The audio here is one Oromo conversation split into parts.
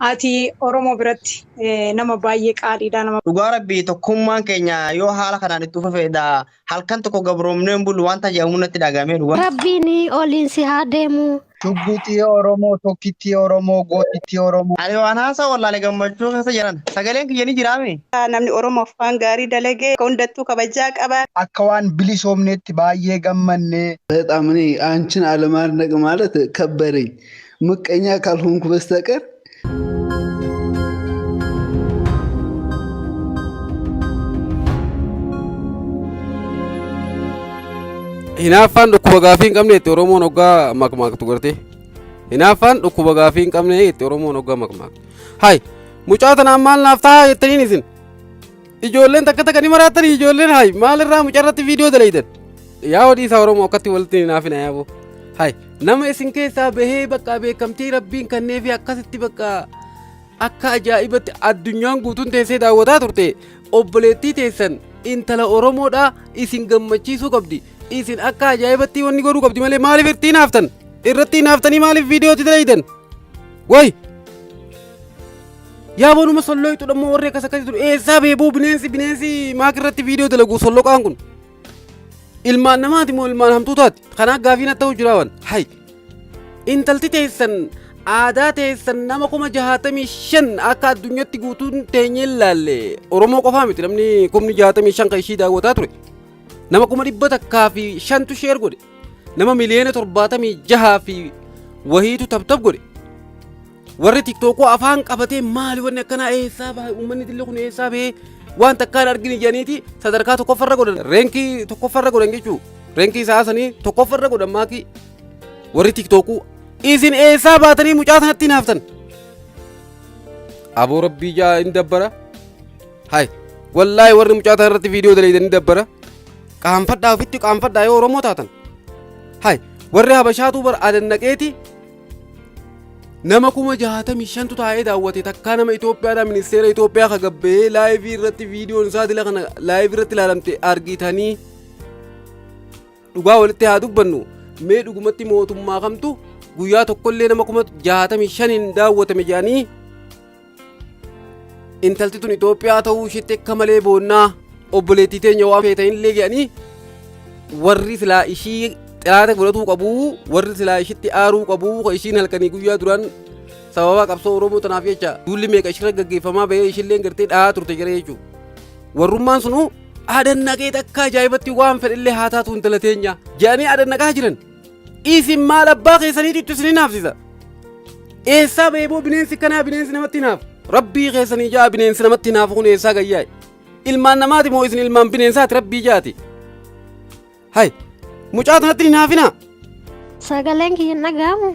Ati Oromoo biratti nama baay'ee qaaliidha. Nama Dhugaa rabbii tokkummaan keenya yoo haala kanaan itti fufeedha halkan tokko gabroomnee hin bullu wanta jedhamu natti dhagahame dhugaa. Rabbiin oliin si haa deemu. Shugguxii Oromoo, tokkittii Oromoo, gootittii Oromoo. Ani waan haasaa wallaale gammachuu keessa jiran sagaleen kiyya ni jiraame. Namni Oromoof waan gaarii dalagee hundattuu kabajaa qaba. Akka waan bilisoomneetti baay'ee gammannee. በጣም እኔ አንቺን አለማድነቅ ማለት ከበደኝ። ምቀኛ ካልሆንኩ በስተቀር Hinaaffaan dhukkuba gaafii hin qabne itti Oromoon hoggaa makmaaktu gartee. Hinaaffaan dhukkuba gaafii hin qabne itti Oromoon hoggaa makmaaktu. Hay mucaa tanaan maal naaf tahaa jettaniin isin. Ijoolleen takka takka ni maraattanii ijoolleen hay maalirraa mucaa irratti viidiyoo dalaydan. Yaa hodhii isaa Oromoo akkatti walitti hinaafina yaaboo. Hay nama isin keessaa bahee bakka beekamtii rabbiin kenneefi akkasitti bakka akka ajaa'ibatti addunyaan guutuun teessee daawwataa turte obboleettii teessan intala Oromoodhaa isin gammachiisuu qabdi. Isin akka ajaa'ibatti wanni godhuu qabdi malee maaliif irratti hinaaftan? Irratti hinaaftanii maaliif viidiyootti dalaydan? Way! Yaa boonuma solloytu dhammoo warri akkas akkasii ture eessaa beebuu bineensi bineensi maak irratti viidiyoo dalagu solloqaan kun. Ilmaan namaati moo ilmaan hamtuutaati? Kanaaf gaafiin akka ta'u jira waan. Hay! Intalti teessan aadaa teessan nama 65,000 akka addunyaatti guutuun teenyee ilaalle Oromoo qofaa miti namni 65,000 kan ishii daawwataa ture. Nama 105,000tu share godhe. Nama 76 miliyoona fi wahiitu tap tap godhe. Warri tiktookoo afaan qabatee maali wanni akkanaa eessaa bahe uummanni dilli kun eessaa bahee waan takkaan argine jedhaniiti sadarkaa tokkoffarra godhan. Reenkii tokkoffarra godhan jechuu. Reenkii isaa sanii tokkoffarra godhan maakii. Warri tiktookuu isin eessaa baatanii mucaa sanatti hinaaftan. Aboo rabbii jaa hin dabbara. Hay wallaahi warri mucaa tana irratti viidiyoo dalaydan ni dabbara. Qaanfadhaa ofitti qaanfadhaa yoo Oromoo taatan. Hay warri Habashaatuu bar adannaqeeti nama 65,000tu taa'ee daawwate takkaa nama Itoophiyaadhaa ministeera Itoophiyaa ka gabbahee laayivii irratti viidiyoon isaa dila kana laayivii irratti ilaalamte argitanii dhugaa walitti haa dubbannu mee dhugumatti mootummaa kamtu guyyaa tokkollee nama 65,000n daawwatame jedhanii intalti tun Itoophiyaa ta'uu isheetti akka malee boonnaa obboleettii teenya waan feetanillee jedhanii warri silaa ishii xiraata godhatuu qabu warri silaa ishitti aaruu qabu ka ishiin halkanii guyyaa duraan sababa qabsoo Oromoo tanaaf jecha duulli meeqa ishirra gaggeeffamaa bahee ishilleen gartee dhahaa turte jira jechuudha. Warrummaan sunuu adannaqee takka ajaa'ibatti waan fedhillee haa taatu intala teenya jedhanii adannaqaa jiran. Isin maal abbaa keessaniitu itti isin hinaafsisa. Eessaa bahee boo bineensi kanaa bineensi namatti hinaafu. Rabbii keessanii ja'a bineensi namatti hinaafu kun eessaa gayyaa'e. Ilmaan namaati moo isin ilmaan bineensaati rabbii ja'ati. Hay mucaa tanatti hin hinaafinaa. Sagaleen kiyya hin dhaga'amu.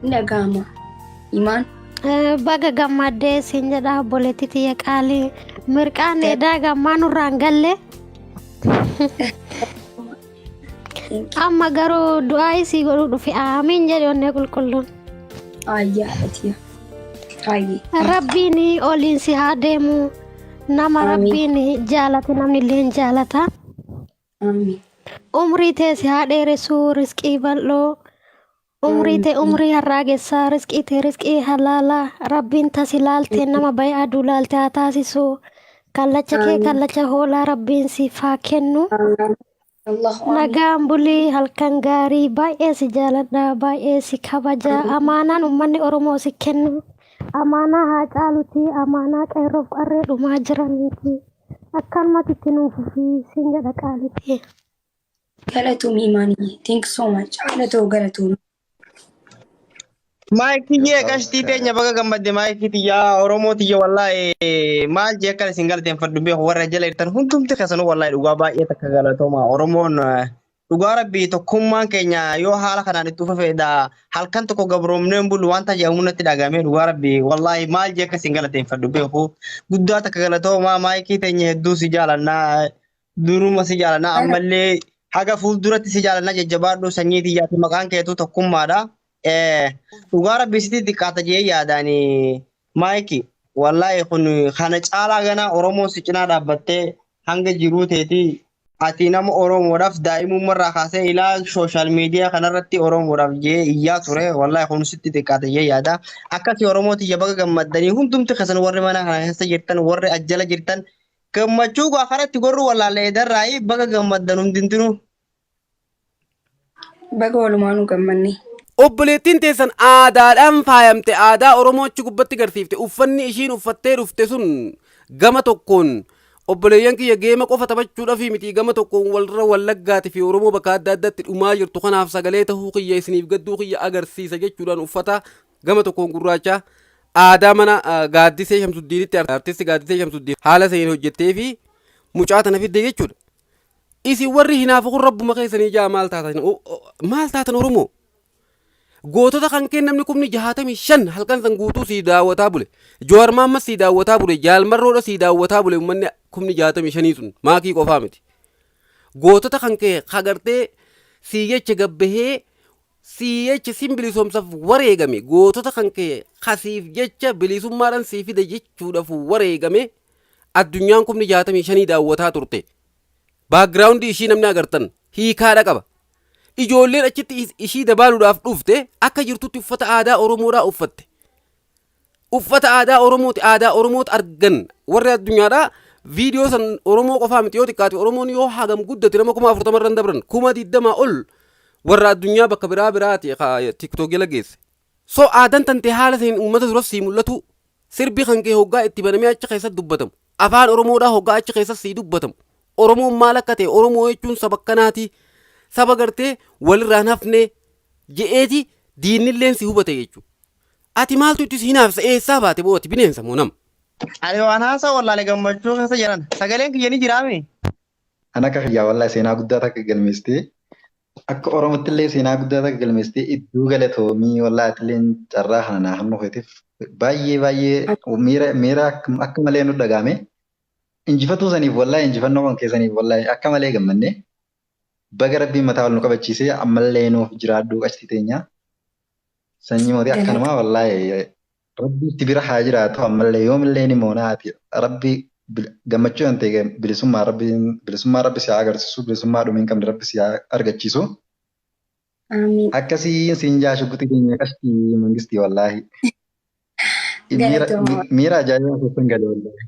Ni dhaga'ama. Imaan. Baga gammaddee siin jedha obboleettii tiyya qaalii. Mirqaan edaa gammaa nurraa hin galle. Amma garuu du'aa isii godhuu dhufe aamiin jedhe onnee qulqulluun. Ayyaa atiya. Ayyee. Rabbiin oliin si haa deemu. Nama Amiin. Rabbiin jaalate namni illee hin jaalata. Amiin. Umrii tee si haa dheeressu risqii bal'oo. Umrii tee umrii harraagessaa risqii tee risqii halaalaa Rabbiin tasi laalte nama bayee aduu laalte haa taasisu. Kallacha kee Amiin. kallacha hoolaa Rabbiin siif haa kennu. Allahu amiin. Nagaan bulii halkan gaarii baay'ee si jaaladha baay'ee si kabaja amaanaan uummanni Oromoo si kennu amaanaa haa caaluti amaanaa qeerroof qarree dhumaa jiraniiti akkanumatti itti nuuf fufii siin jedha qaalitti. Galatoomi Imaaniyye. Thank you so much. Haala ta'u galatoomi. Maayikiyyee qashtii teenya baga gammadde maayikii tiyyaa Oromoo tiyya wallaahi maal jee akkan isin galateeffadhu beeku warra jala jirtan hundumti keessanuu wallaahi dhugaa baay'ee takka galatooma Oromoon dhugaa rabbii tokkummaan keenya yoo haala kanaan itti fufeedha halkan tokko gabroomnee hin bullu wanta jedhamu natti dhagahame dhugaa rabbii wallaahi maal jee akka isin galateeffadhu beeku guddaa takka galatooma maayikii teenya hedduu si jaalannaa duruma si jaalannaa ammallee haga fuulduratti si jaalannaa jajjabaadhu sanyii tiyyaati maqaan keetuu tokkummaadha. Dhugaa rabbii sitti xiqqaata jee yaadaani maayiki wallaahi kun kana caalaa ganaa Oromoon si cinaa dhaabbattee hanga jiruu teetii Ati nama Oromoodhaaf daa'imummaarraa kaasee ilaa social media kanarratti Oromoodhaaf jee iyyaa ture. Wallaahi kun sitti xiqqaate jee yaada. Akkasii Oromoo tiyya baga gammaddanii hundumti keessan warri mana kana keessa jirtan warri ajjala jirtan gammachuu gaa karatti gorru wallaalee darraayii baga gammaddan hundintinuu. Baga walumaanuu gammanne. Obboleettiin teessan aadaadhaan faayamte, aadaa Oromoo achi gubbatti garsiifte. Uffanni ishiin uffattee dhufte sun gama tokkoon, obboleeyyan kiyya, game qofa taphachuudhaaf miti, gama tokkoon walirra Wallaggaati fi Oromoo bakka adda addaatti dhumaa jirtu kanaaf sagalee tahuu kiyya, isiniif gadduu kiyya agarsiisa jechuudhaan uffata gama tokkoon gurraacha aadaa mana Gaaddisee Shamsuddiinitti, artisti Gaaddisee Shamsuddiin haala saniin hojjettee fi mucaa tana fidde jechuudha. Isin warri hinaafu kun rabbuma keessanii jaa maal taatan, maal taatan Oromoo? Gootota kan kee namni 65,000 halkan san guutuu sii daawwataa bule. Jawaar Maammas sii daawwataa bule. Jaalmarroodha sii daawwataa bule. Uummanni 65,000 sun maakii qofaa miti. Gootota kan kee kagartee sii jecha gabbahee, sii jecha sin bilisoomsaaf wareegame, gootota kan kee kasiif jecha bilisummaadhaan sii fide jechuudhaaf wareegame addunyaan 65,000 daawwataa turte. Background ishii namni agartan hiikaadha qaba. Ijoolleen achitti ishii dabaaluudhaaf dhufte akka jirtutti uffata aadaa Oromoodhaa uffatte. Uffata aadaa Oromooti, aadaa Oromooti argan warri addunyaadhaa. Viidiyoo san Oromoo qofaa miti, yoo xiqqaate Oromoon yoo hagam guddate nama 40,000 irra hin dabran, 20,000 ol warra addunyaa bakka biraa biraati TikTok jala geesse. So aadaan tantee haala saniin uummata duras sii mul'atu, sirbi kan kee hoggaa itti banamee achi keessatti dubbatamu, afaan Oromoodhaa hoggaa achi keessatti sii dubbatamu, Oromoon maal akka ta'e, Oromoo jechuun saba akkanaati, saba gartee walirraan hafne je'eeti diinnilleen si hubate jechuudha. Ati maaltu itti si hinaafsa? Eessaa baate boo? Ati bineensa moo nama? Ani waan haasaa wallaalee gammachuu keessa jiran. Sagaleen kiyya ni jiraame. An akka kiyyaa wallahi seenaa guddaa takka galmeessitee, akka Oromootti illee seenaa guddaa takka galmeessitee, iddoo galatoomii. Wallahi atillee carraa kana naa kennuu keetiif baay'ee baay'ee miira akka malee nu dhagahame. Injifatuu saniif, wallahi injifannoo kan keessaniif wallahi akka malee gammanne. Baga rabbiin mataa wal nu qabachiisee, ammallee nuuf jiraadhu qashtii teenya. Sanyii mootii akkanumaa wallahi rabbi itti bira haa jiraatu, ammallee yoomillee ni moonaa. Ati rabbi gammachuu kan ta'e bilisummaa, rabbi bilisummaa rabbi si haa agarsiisu, bilisummaa dhumii hin qabne rabbi si haa argachiisu. Amiin. Akkasii siin jaa shugguxii keenya qashtii mangistii wallaahi. Miira Galatooma. Miira ajaa'ibaa keessan galee wallaahi.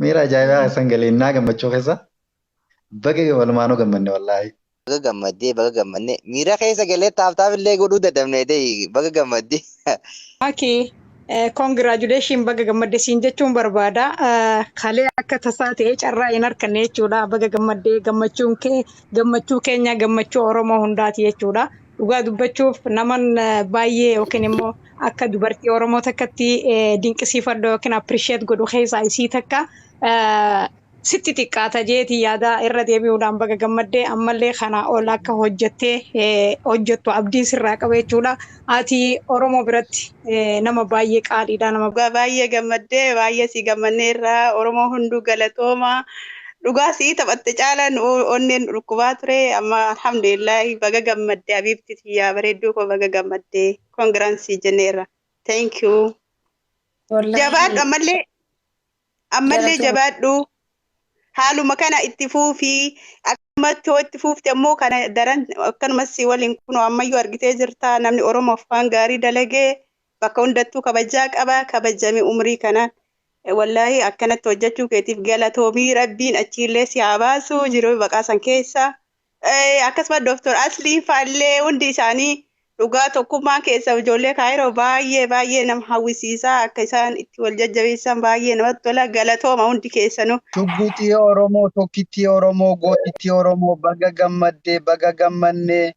Miira ajaa'ibaa keessan galee innaa gammachuu keessa baga walumaanuu gammanne wallaahi. Baga gammaddee, baga gammanne. Miira keessa galee tap tap illee godhuu dadhabne ta'e, baga gammaddee. Aki congratulation, baga gammadde siin jechuun barbaada. Kalee akka tasaa ta'ee carraa hin harkanne jechuudha. Baga gammaddee, gammachuun kee gammachuu keenya, gammachuu Oromoo hundaati jechuudha. Dhugaa dubbachuuf naman baay'ee yookiin immoo akka dubartii Oromoo takkatti dinqisiifadhu yookiin appreciate godhu keessaa isii takka. Sitti xiqqaata jeetii yaada. Irra deebi'uudhaan baga gammaddee, ammallee kana ol akka hojjettee hojjettu abdiin sirraa qaba jechuudha. Ati Oromoo biratti nama baay'ee qaaliidha nama. Dhugaa baay'ee gammaddee, baay'ee si gammanneerra. Oromoo hunduu galatooma. Dhugaa sii taphatte caalaan onneen dhukkubaa ture. Amma alhamdulillahi, baga gammadde abiibti tiyyaa, bareedduu koo, baga gammaddee, congrats jenneerra. Thank you. Wallaahi. Jabaadhu ammallee, ammallee. Galatooma. Jabaadhu, haaluma kana itti fuufii. Akkumatti yoo itti fuufte ammoo kana daran akkanumas si waliin kunoo ammayyuu argitee jirta. Namni Oromoof waan gaarii dalagee bakka hundattuu kabajaa qaba, kabajame umrii kanaan. Wallaahi akkanatti hojjechuu keetiif galatoomii, rabbiin achiillee si haa baasu jiruu baqaa san keessa. Akkasuma Dooktor Aslii faallee hundi isaanii dhugaa tokkummaa keessa ijoollee Kaayiroo baay'ee baay'ee nama hawwisiisaa, akka isaan itti wal jajjabeessan baay'ee namatti tola. Galatooma hundi keessanuu. Shugguxii Oromoo, tokkittii Oromoo, gootittii Oromoo, baga gammaddee, baga gammannee.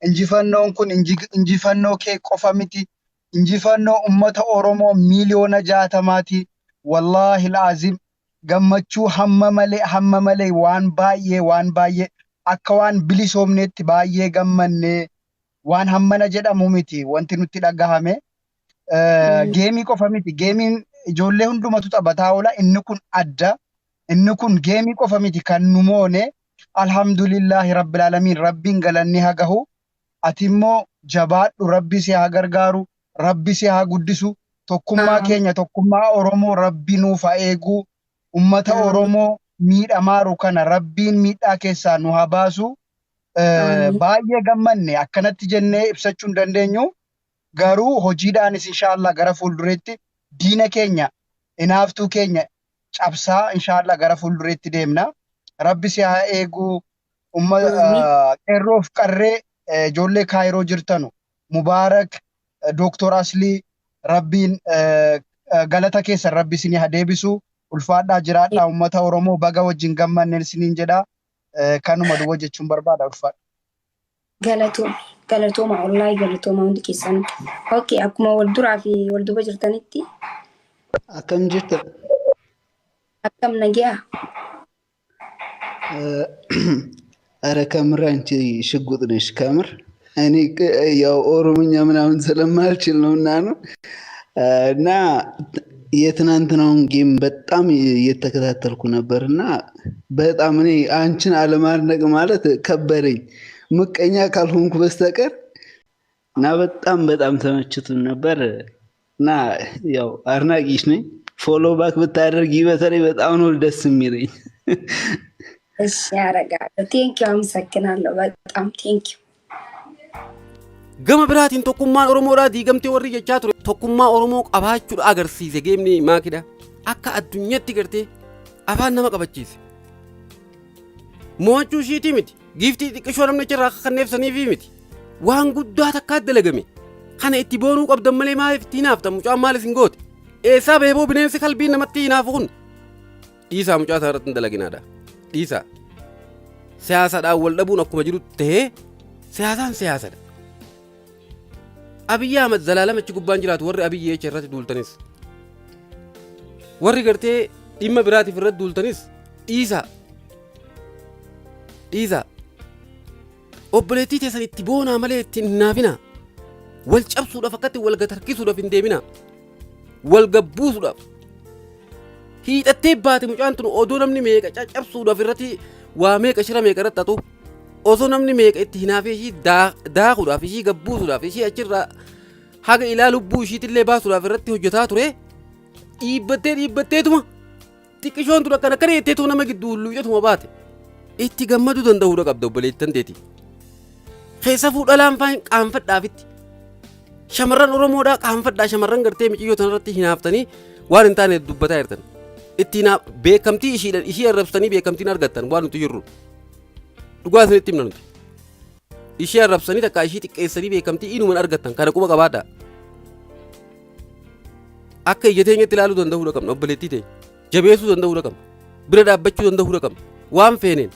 Injifannoon kun injifannoo kee qofa miti. Injifannoo uummata Oromoo 60,000,000ti. Wallaahi laazim gammachuu hamma malee, hamma malee, waan baay'ee, waan baay'ee, akka waan bilisoomneetti baay'ee gammannee, waan hammana jedhamu miti wanti nutti dhagahame. Game qofa miti. Gameiin ijoollee hundumatu taphataa oola. Inni kun adda. Inni kun game qofa miti kan nu moone. Alhamdulillahi rabbil alamiin, rabbiin galanni haa gahu. Ati immoo jabaadhu, rabbi si haa gargaaru, rabbi si haa guddisu. Tokkummaa keenya, tokkummaa Oromoo rabbi nuuf haa eegu. Ummata Oromoo miidhamaaru kana Rabbiin miidhaa keessaa nu haa baasu. Amiin. Baay'ee gammanne, akkanatti jennee ibsachuu hin dandeenyu. Garuu hojiidhaanis inshaallah gara fuuldureetti diina keenya, inaaftuu keenya cabsaa inshaallah gara fuuldureetti deemna. Rabbi si haa eegu. Umma Amiin. Qeerroof qarree, ijoollee Kaayiroo jirtanu, Mubaarak, Dooktor Aslii, Rabbiin galata keessan Rabbi isinii haa deebisu. Ulfaadhaa, jiraadhaa. Ummata Oromoo, baga wajjin gammanneen isiniin jedha. Kanuma duwwa jechuun barbaada, ulfaadha. Galatooma. Galatooma. Wallaahi galatooma hundi keessan. Okay, akkuma wal duraa fi wal duuba jirtanitti. Akkam jirta? Akkam, nagiyaa? ኧረ ከምር አንቺ ሽጉጥ ነሽ። ከምር እኔ ያው ኦሮምኛ ምናምን ስለማልችል ነው እና ነው እና የትናንትናውን game በጣም እየተከታተልኩ ነበር እና በጣም እኔ አንቺን አለማድነቅ ማለት ከበደኝ፣ ምቀኛ ካልሆንኩ በስተቀር። እና በጣም በጣም ተመችቶን ነበር እና ያው አድናቂሽ ነኝ። Follow back ብታደርጊ በተለይ በጣም ነው ደስ የሚለኝ። እሺ፣ ያደርጋለሁ። Thank you፣ አመሰግናለሁ በጣም thank you። Gama biraatiin tokkummaan Oromoodhaa diigamtee warri jechaa ture, tokkummaa Oromoo qabaachuudha agarsiise. Geemni maakidha akka addunyaatti gartee afaan nama qabachiise. Mo'achuu ishiitii miti, giiftii xiqqishoo namni achirraa akka kanneefsaniifii miti, waan guddaa takkaa dalagame. Kana itti boonuu qabdan malee maaliif itti hinaaftan? Mucaan maal isin goote? Eessaa beeboo bineensi kalbii namatti hinaafu kun? Dhiisaa, mucaa isaa irratti hin dalaginaadha, dhiisaa. Siyaasaadhaan wal dhabuun akkuma jiru tahee, siyaasaan siyaasadha. Abiyyi Ahmad zalaalama achi gubbaan jiraatu. Warri Abiyyi jecha irratti duultanis, warri gartee dhimma biraatiif irratti duultanis, dhiisaa, dhiisaa. Obboleettii teessan itti boonaa malee ittiin hin naafinaa. Wal cabsuudhaaf, akkatti wal gatarkisuudhaaf hin deeminaa. Wal gabbuusuudhaaf hiixattee baate mucaan tun. Odoo namni meeqa caccabsuudhaaf irratti waa meeqa shira meeqa irratti xaxu, osoo namni meeqa itti hinaafee ishii daakuudhaaf, ishii gabbuusuudhaaf, ishii achirraa haga ilaa lubbuu ishiitillee baasuudhaaf irratti hojjetaa ture, dhiibbattee dhiibbatteetuma xiqqishoon tun akkana akkana jetteetuma nama gidduu hulluucetuma baate. Itti gammaduu danda'uudha qabda obboleettan teeti. Keessa fuudhalaan faan qaanfadhaafitti. Shamarran Oromoodhaa qaanfadhaa. Shamarran gartee miciyyoo tanarratti hinaaftanii waan hin taane dubbataa jirtan. Itti beekamtii ishiidhaan ishii arrabsitanii beekamtiin argattan waan nuti jirru. Dhugaa isinitti himna nuti. Ishii arrabsanii takka ishii xiqqeessanii beekamtii inuman argattan, kana quba qabaadhaa. Akka ija teenyatti ilaaluu danda'uudha qabna obboleettii teenya. Jabeessuu danda'uudha qabna. Bira dhaabbachuu danda'uudha qabna. Waan feeneen.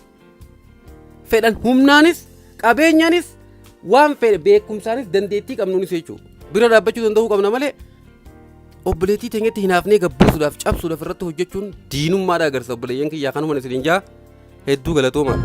Fedhan humnaanis, qabeenyaanis, waan fedhe beekumsaanis, dandeettii qabnuunis jechuudha. Bira dhaabbachuu danda'uu qabna malee obboleettii teenyatti hinaafnee gabbuusuudhaaf, cabsuudhaaf irratti hojjechuun diinummaadha agarsiisa. Obboleeyyan kiyyaa, kanuma isiniin jaa, hedduu galatoomaa.